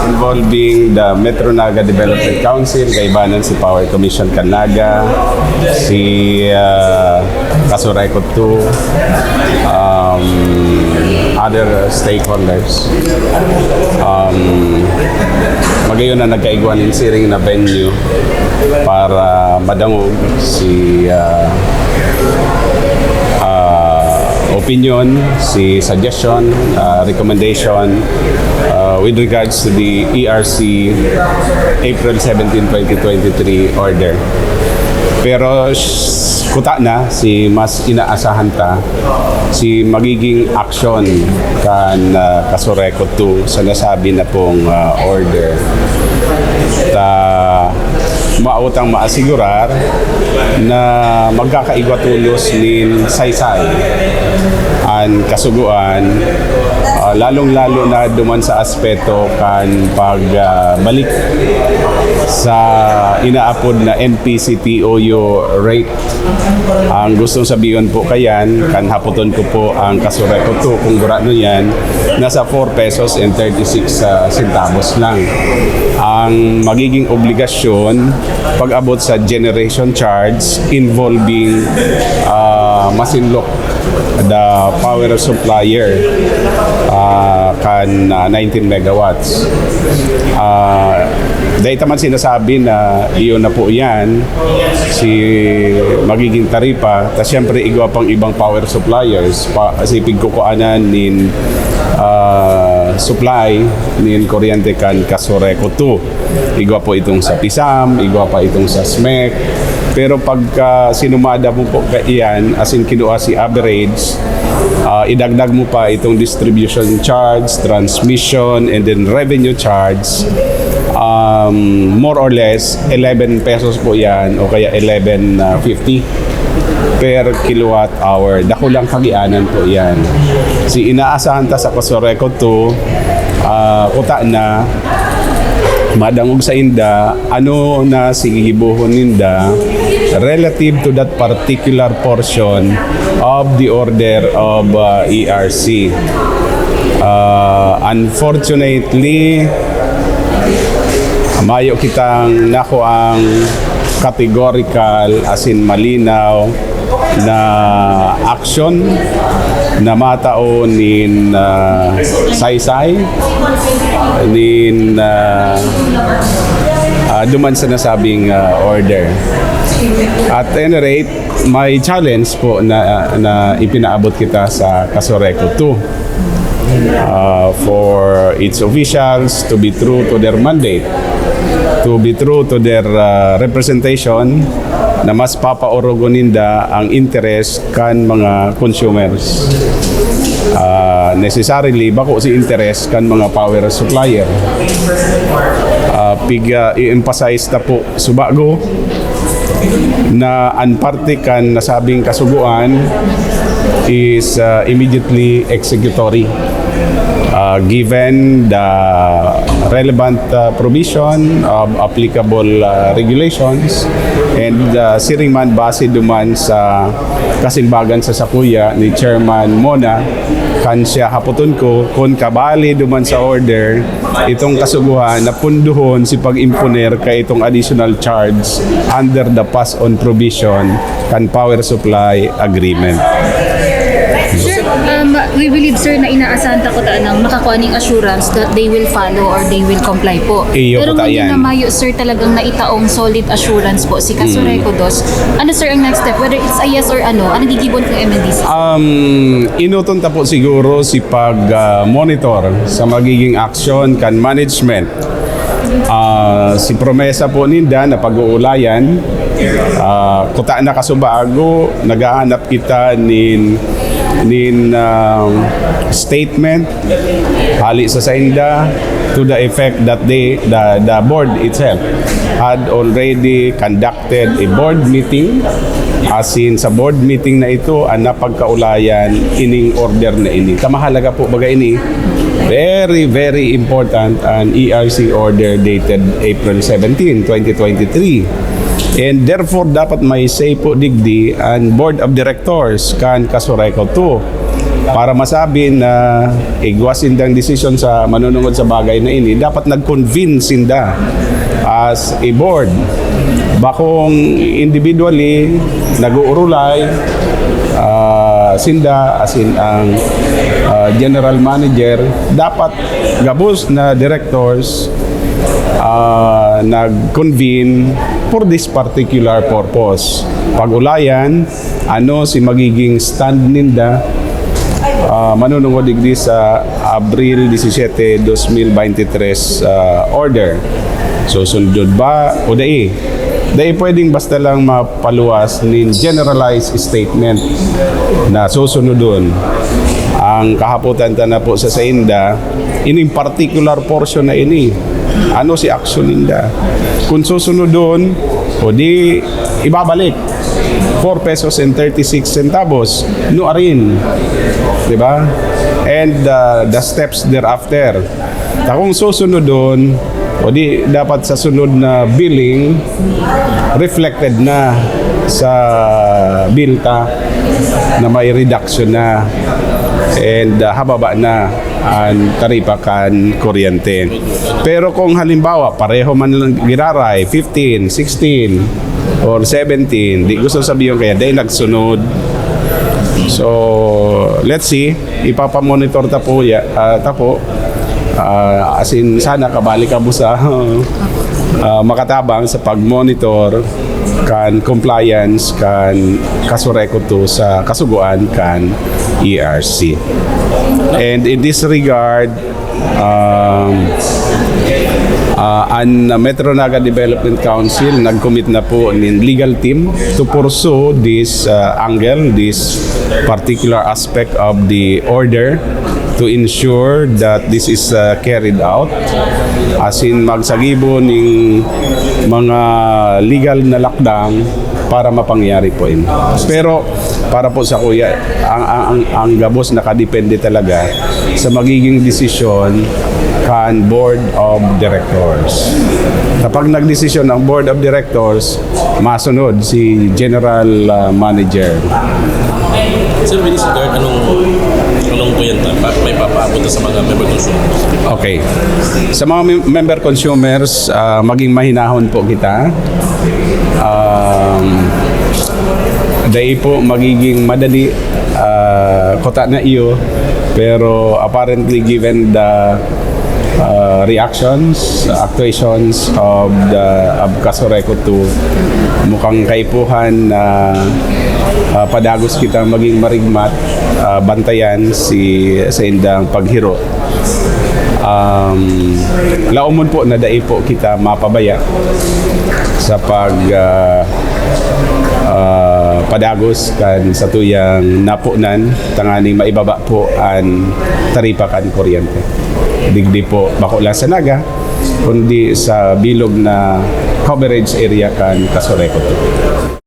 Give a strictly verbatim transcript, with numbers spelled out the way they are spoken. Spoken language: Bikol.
involving the Metro Naga Development Council, kaibanan si Power Commission kan Naga, si ah, Casureco two, um, other stakeholders. Um, magayon na nagkaigwa nin siring na venue para madangog si ah, ah, opinion, si suggestion, ah, recommendation ah, with regards to the E R C April seventeen, twenty twenty-three order. Pero sh- kuta na si mas inaasahan ta si magiging aksyon kan ah, Casureco two sa nasabi na pong ah, order. Ta mautang maasigurar na magkakaigwa tolos nin saysay an kasugoan, ah, lalong-lalo na duman sa aspeto kan pagbalik sa inaapod na N P C T O U rate. Ang gustong sabihon po kayan, kan hapoton ko po ang Casureco two, kung gurano yan, nasa four pesos and thirty-six centavos lang. Ang magiging obligasyon pag-abot sa generation charge involving ah, Masinloc, the power supplier, ah, kan ah, nineteen megawatts. Ah, dahil naman sinasabi na iyon na po yan, si magiging taripa, ta siyempre igwa pang ibang power suppliers, pa, si pigkukuanan nin ah, supply nin kuryente kan Casureco two. Igwa po itong sa Pisam, igwa pa itong sa SMEC. Pero pagka sinumada mo po ka iyan, as in kinuha si average, ah, idagdag mo pa itong distribution charge, transmission, and then revenue charge, um, more or less eleven pesos po yan o kaya eleven fifty per kilowatt hour. Dakulang kagianan po yan. Si inaasahan ta sa Casureco two, ah, kuta na madangog sa inda, ano na sigigibohon ninda relative to that particular portion of the order of ah, E R C. Ah, unfortunately, mayo kitang nakuang categorical, as in malinaw, na aksyon na matao nin ah, saysay, nin ah, ah, duman sa nasabing ah, order. At any rate, may challenge po na, na ipinaabot kita sa Casureco two ah, for its officials to be true to their mandate, to be true to their ah, representation, na mas papaorogon ninda ang interes kan mga consumers. Ah, necessarily, bako si interes kan mga power supplier. Ah, pig, ah, i-emphasize ta po subago na an parte kan nasabing kasugoan is ah, immediately executory. Ah, given the relevant ah, provision of applicable ah, regulations and ah, siring man base duman sa kasimbagan sa sakuya ni Chairman Mona, kan siya hapoton ko kun kabali duman sa order itong kasugohan na punduhon si pag-imponer ka itong additional charge under the pass-on provision kan power supply agreement. Sir, um, we believe, sir, na inaasahan ta kuta nang makakuha ning assurance that they will follow or they will comply po. Iyo, Pero kuta ngunyan yan. Na mayo, sir, talagang naitaong solid assurance po si Casureco dos. Ano, sir, ang next step? Whether it's a yes or ano, ano gigibon kang M N D C? Um, inuton ta po siguro si pag-monitor sa magiging aksyon kan management. Ah, si promesa po ninda na pag-uulayan, ah, kuta na kasubago, naghahanap kita nin, nin ah, statement hali sa sainda to the effect that they, the, the board itself had already conducted a board meeting. As in, sa board meeting na ito, ang napagkaulayan ining order na ini. Ta mahalaga po baga ini, very, very important an E R C order dated April seventeen, twenty twenty-three. And therefore, dapat may say po digdi an Board of Directors kan Casureco two. Para masabi na igwa sindang desisyon sa manunungod sa bagay na ini, dapat nag-convene sinda as a board. Bakong individually, nag-uurulay, ah, sinda, as in ang, ah, general manager, dapat gabos na directors, ah, nag-convene for this particular purpose. Pag-ulayan, ano si magiging stand ninda, ah, manunungod digdi sa Abril disisete, dos mil beintitres, ah, order. Susundod ba o dai? Dai pwedeng basta lang mapaluwas nin generalized statement na susunodon. Ang kahapotan ta na po sa sainda, ining particular portion na ini, ano si action ninda? Kung susunodon o di ibabalik, four pesos and thirty-six centavos, nuarin. Di ba? And, uh, the steps thereafter. Ta kung susunodon, o di dapat sa sunod na billing, reflected na sa bill ta na may reduction na and, uh, hababa na an taripa kan kuryente. Pero kung halimbawa, pareho man lang giraray, fifteen, sixteen, or seventeen, di gusto sabihin kaya, dahil nagsunod. So, let's see, ipapamonitor ta po, ya, ah, ta po. Ah, as in, sana kabali ka po sa, ah, makatabang sa pag-monitor kan compliance kan Casureco two sa kasugoan kan E R C. And in this regard, um, ah, an Metro Naga Development Council nag-commit na po nin legal team to pursue this, ah, angle, this particular aspect of the order to ensure that this is, uh, carried out. As in, magsagibo ning mga legal na lakdang para mapangyari po ini. Pero para po sa kuya, ang, ang, ang, ang gabos nakadepende talaga sa magiging desisyon kan Board of Directors. Kapag nagdesisyon ang Board of Directors, masunod si General, uh, Manager. Sir, with this regard, anong, anong po yan? Pa, may papaabot na sa mga member consumers? Okay. Sa mga mem- member consumers, ah, maging mahinahon po kita. Um, dai po magiging madali, ah, kuta na iyo. Pero apparently, given the, ah, reactions, actuations of the of Casureco two, mukhang kaipuhan na, ah, padagos kitang maging marigmat, ah, bantayan si sa indang paghiro. Um, laomon po na dai po kita mapabaya sa pag, ah, ah, padagos kan satuyang napunan, tanganing maibaba po an taripa kan kuryente. Digdi po, bako lang sa Naga, kundi sa bilog na coverage area kan Casureco two.